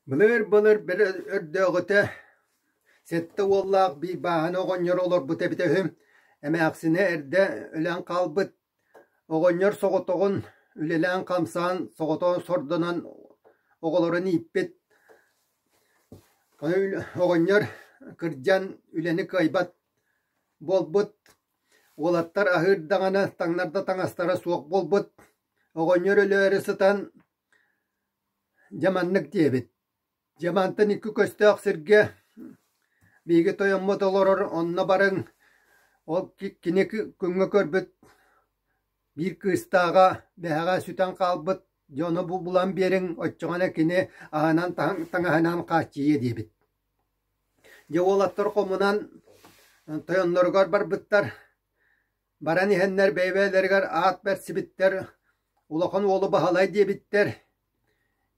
Былыр-былыр бэрэ өрдөөҕүтэ сэттэ уоллаах биир бааһына оҕонньор олорбут эбитэ үһү. Эмээхсинэ эрдэ өлөн хаалбыт. Оҕонньор соҕотоҕун үлэлээн-хамсаан, соҕотоҕун сордонон оҕолорун ииппит. Оҕонньор кырдьан үлэни кыайбат буолбут. Уолаттар аһыыр даҕаны, таҥнар да таҥастара суох буолбут. Оҕонньор өлөөрү сытан Дьэ маннык диэбит: «Дьэ мантан икки көстөөх сиргэ биһиги тойоммут олорор, онно барыҥ, ол кини күҥҥэ көрбүт биир кыыстааҕа бэһэҕэ сүтэн хаалбыт, дьону булан биэриҥ, оччоҕуна кини аһынан таҥаһынан хааччыйыа» диэбит. Дьэ уолаттар хомунан тойонноругар барбыттар. Баран иһэннэр бэйэ-бэйэлэригэр аат бэрсибиттэр, улахан уолу Баһылай диэбиттэр,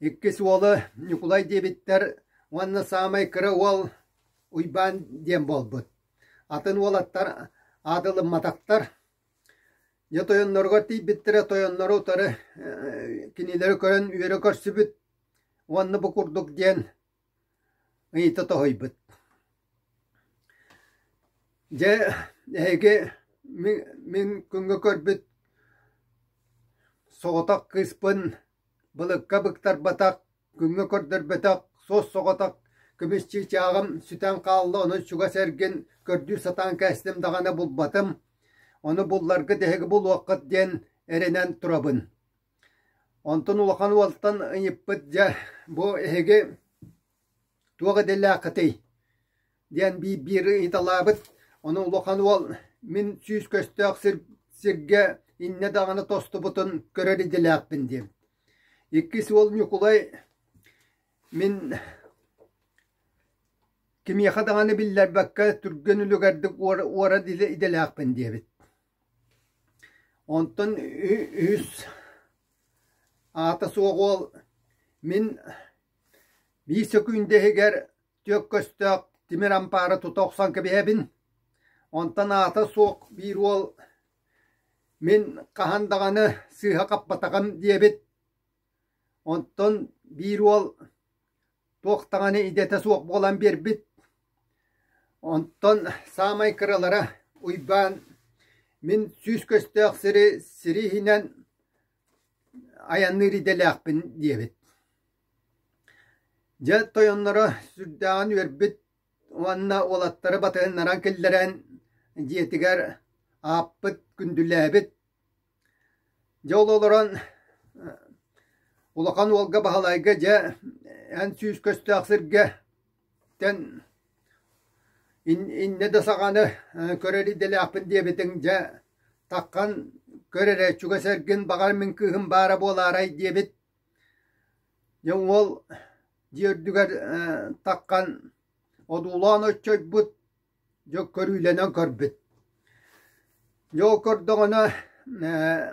иккис уолу Ньукулай диэбиттэр уонна саамай кыра уол Уйбаан диэн буолбут. Атын уолаттар аат ылымматахтар. Дьэ тойонноругар тиийбиттэрэ тойоннору утары кинилэри көрөн үөрэ көрсүбүт уонна бу курдук диэн ыйыта тоһуйбут. Дьэ, эһиги мин күҥҥэ көрбүт соҕотох кыыспын былыкка быктарбатах, күҥҥэ көрдөрбөтөх суос-соҕотох көмүс чыычааҕым сүтэн хаалла, ону чугас эргин көрдүү сатаан кээстим даҕаны булбатым. Ону булларгыт эһиги булуоххут диэн эрэнэн турабын. Онтон улахан уолтан ыйыппыт дьэ, бу эһиги туох идэлээххитий диэн биир-биир ыйыталаабыт. Ону улахан уол мин сүүс көстөөх сир, сиргэ иннэ даҕаны тостубутун көрөр идэлээхпин диэн. Иккис уол Ньукулай мин кимиэхэ даҕаны биллэрбэккэ түргэн үлүгэрдик уорар идэлээхпин диэбит. Онтон үһүс аата суох уол мин биир сөкүүндэ иһигэр түөрт көстөөх тимир ампаары тута охсон кэбиһэбин. Онтон аата суох биир уол мин хаһан даҕаны сыыһа хаппатаҕым диэбит. Онтон биир уол туох даҕаны идэтэ суох буолан биэрбит. Онтон саамай кыралара Уйбаан мин сүүс көстөөх сири сири иһинэн айанныыр идэлээхпин диэбит. Дьэ тойонноро сүрдээҕин үөрбүт уонна уолаттары батыһыннаран киллэрэн дьиэтигэр ааппыт, күндүлээбит. Дьэ ол олорон улахан уолга Баһылайга дьэ эн сүүс көстөөх сиргэ тэн иннэ да саҕаны көрөр идэлээхпин диэбитиҥ дьэ таххан көр эрэ чугас эргин баҕар мин кыыһым баара буолаарай диэбит. Дьэ уол дьиэ үрдүгэр таххан одуулаан оччойбут дьэ көрүүлэнэн көрбүт. Дьэ ол көрдөҕүнэ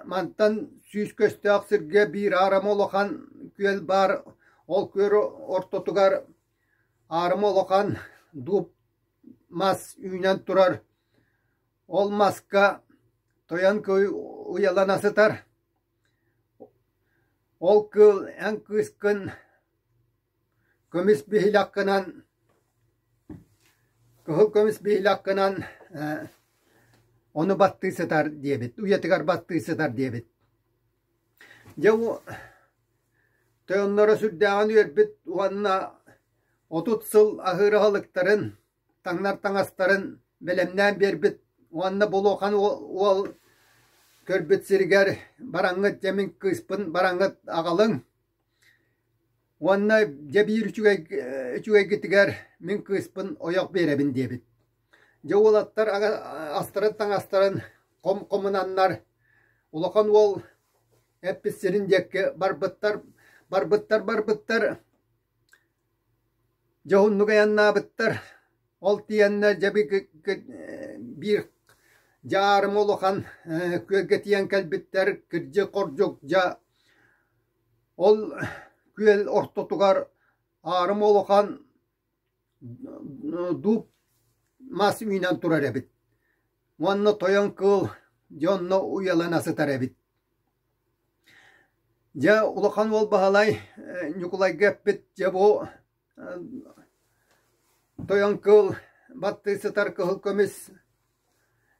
мантан сүүс көстөөх сиргэ биир аарыма улахан күөл баар, ол күөл ортотугар аарыма улахан дуб мас үүнэн турар. Ол маска тойон уйалана сытар. Ол кыыл эн кыыскын көмүс биһилэххинэн кыһыл көмүс биһилэххинэн ону баттыы сытар диэбит, уйатыгар баттыы сытар диэбит. Дьэ тойонноро сүрдээҕин үөрбүт уонна 30 сыл аһыыр аһылыктарын, таҥнар таҥастарын бэлэмнээн биэрбит уонна Булуохан уол көрбүт сиригэр бараҥҥыт дьэ мин кыыспын бараҥҥыт аҕалыҥ Уонна дьэ биир үчүгэй үчүгэйгитигэр мин кыыспын ойох биэрэбин диэбит. Дьэ уолаттар астарын-таҥастарын хом-хомунаннар улахан уол эппит сирин диэки барбыттар, барбыттар-барбыттар дьоһуннук айаннаабыттар. Ол тиийэннэр дьэ биир дьаарыма улахан күөлгэ тиийэн кэлбиттэр, кырдьык-хордьук дьэ Ол күөл ортотугар аарыма улахан дуб мас үүнэн турар эбит уонна тойон кыыл дьэ онно уйалана сытар эбит. Дьэ улахан уол Баһылай Ньукулайга эппит дьэ бу Тойон кыыл баттыы сытар кыһыл көмүс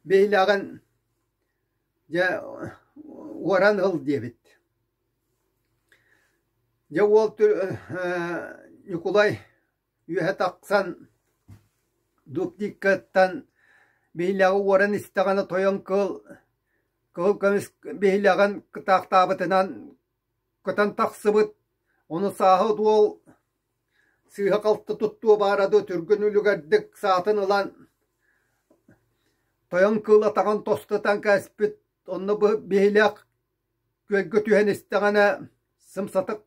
биһилэҕин дьэ уоран ыл диэбит. Дьэ уол Ньукулай үөһэ тахсан дупниккаттан биһилэҕи уоран истэҕинэ тойон кыыл кыһыл көмүс биһилэҕин кытаахтаабытынан көтөн тахсыбыт, ону сааһыт уол сыыһа-халты туттуо баара дуо түргэн үлүгэрдик саатын ылан тойон кыыл атаҕын тостутан кээспит, онно биһилэх күөлгэ түһэн истэҕинэ сымсатык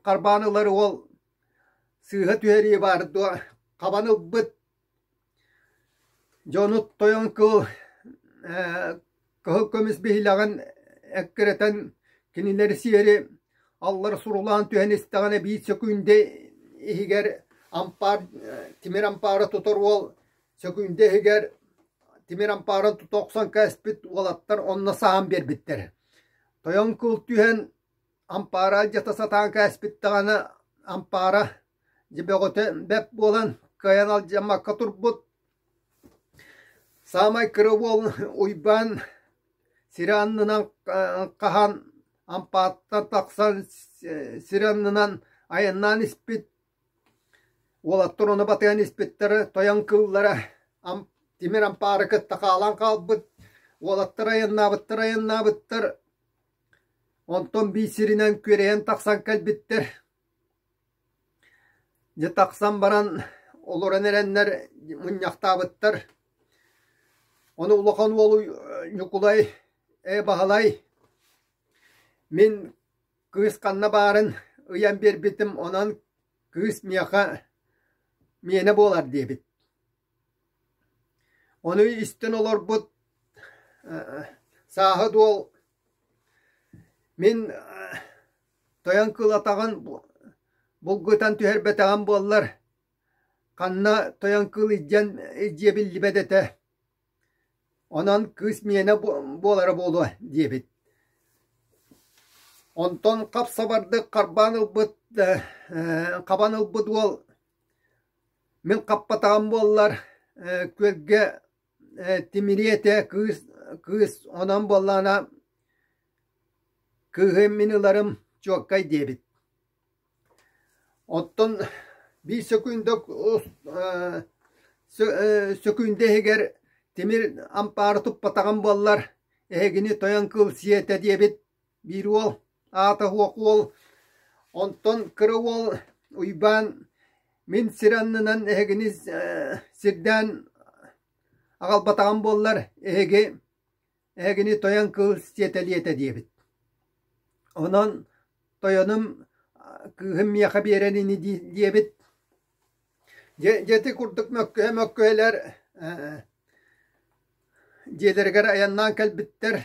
харбаан ылар уол сыыһа түһэрии баар дуо хабан ылбыт. Дьону тойон кыыл кыһыл көмүс биһилэҕин эккирэтэн кинилэри сиэри аллар сурулаан түһэн истэҕинэ биир сөкүүндэ иһигэр ампаар тимир ампаары тутар уол сөкүүндэ иһигэр тимир ампаарын тута охсон кээспит уолаттар онно саһан биэрбиттэр. Тойон кыыл түһэн ампаара алдьата сатаан кээспит даҕаны ампаара дьэ бөҕөтө бэрт буолан кыайан алдьаммакка турбут. Саамай кыра уол Уйбаан сири аннынан хаһан ампааттан тахсан сири аннынан айаннаан испит. Уолаттар ону батыһан испиттэрэ тойон кыыллара тимир ампаары кытта хаалан хаалбыт. Уолаттар айаннаабыттар айаннаабыттар. Онтон биир сиринэн күөрэйэн тахсан кэлбиттэр. Дьэ тахсан баран олорон эрэннэр мунньахтаабыттар. Ону улахан уолу Ньукулай, ээ Баһылай, мин кыыс ханна баарын ыйан биэрбитим, онон кыыс миэхэ миэнэ буолар диэбит. Ону истэн олорбут сааһыт уол мин тойон кылатаҕын булгутан түһэрбэтэҕим буоллар, ханна тойон кыыл илдьэн илдьиэ биллибэт этэ. Онон кыыс миэнэ буолара буолуо диэбит. Онтон хап-сабардык харбаан ылбыт, хабан ылбыт уол мин хаппатаҕым буоллар күөлгэ тимириэ этэ кыыс кыыс онон буоллаҕына кыыһы мин ыларым чуоккай диэбит. Оттон биир сөкүүндэ сөкүүндэ иһигэр тимир ампаары туппатаҕым буоллар эһигини тойон кыыл сиэтэ диэбит биир уол аата суох уол. Онтон кыра уол Уйбаан мин сир аннынан эһигини сирдээн аҕалбатаҕым буоллар эһиги эһигини тойон кыыл сиэтэлиэ этэ диэбит. Онон тойонум кыыһым миэхэ биэрэн ини диэбит. Дьэ, дьэ ити курдук мөккүһэ-мөккүһэлэр дьиэлэригэр айаннаан кэлбиттэр.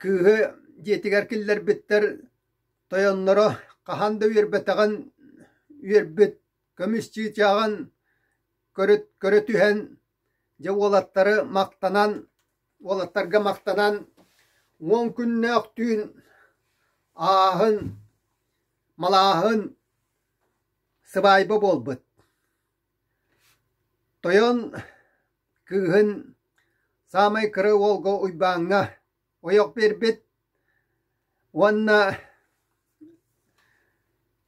Кыыһы дьиэтигэр киллэрбиттэр, тойонноро хаһан да үөрбэтэҕин үөрбүт, көмүс чыычааҕын көрө түһэн, дьэ уолаттары махтанан, уолаттарга махтанан, 10 күннээх түүн ааһын, малааһын сыбаайба буолбут. Тойон кыыһын саамай кыра уолга Уйбааҥҥа ойох биэрбит уонна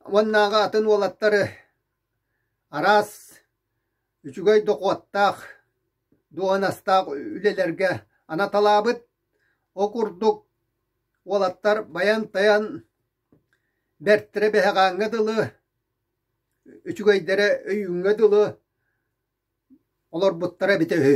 уоннааҕы атын уолаттары араас үчүгэй дохуоттаах, дуоһунастаах үлэлэргэ анаталаабыт. Ол курдук уолаттар байан-тайан бэртэрэ бэһэҕээҥҥэ дылы, үчүгэйдэрэ өйүүҥҥэ дылы олорбуттара эбитэ үһү.